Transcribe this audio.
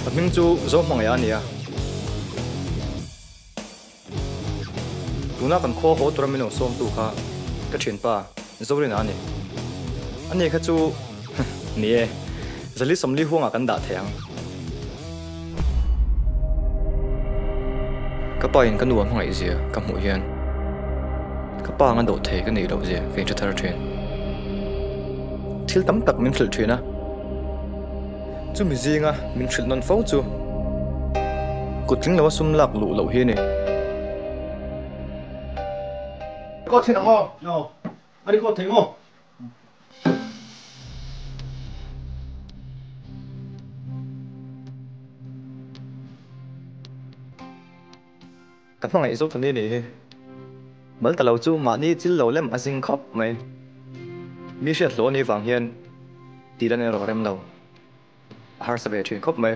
Ka hming chu Zohmangaih a nia. Tuna kan khua haw tura min lo sawmtu kha ka thianpa Zorina a ni. Ani kha chu ni e, Zali 40 huangah kan dah thei ang. Ka pa in ka nu a hmangaih zia ka hmuh hian ka pa anga dawh thei ka neih loh zia ka inhre thar thin. Thil tam tak min hrilh thin a, chumi zinga min hrilh nawn fo chu kut tling loa sum lak luh loh hi a ni. Record thin ang aw. Aw, a record thei maw? Ka hmangaih zawk ta ni nih hi. Mal ta lo chu mahni chil lo lem a zing khawp mai. Mi hriat hlawh a nih vang hian tih lan erawh rem lo. A harsa ve thin khawp mai.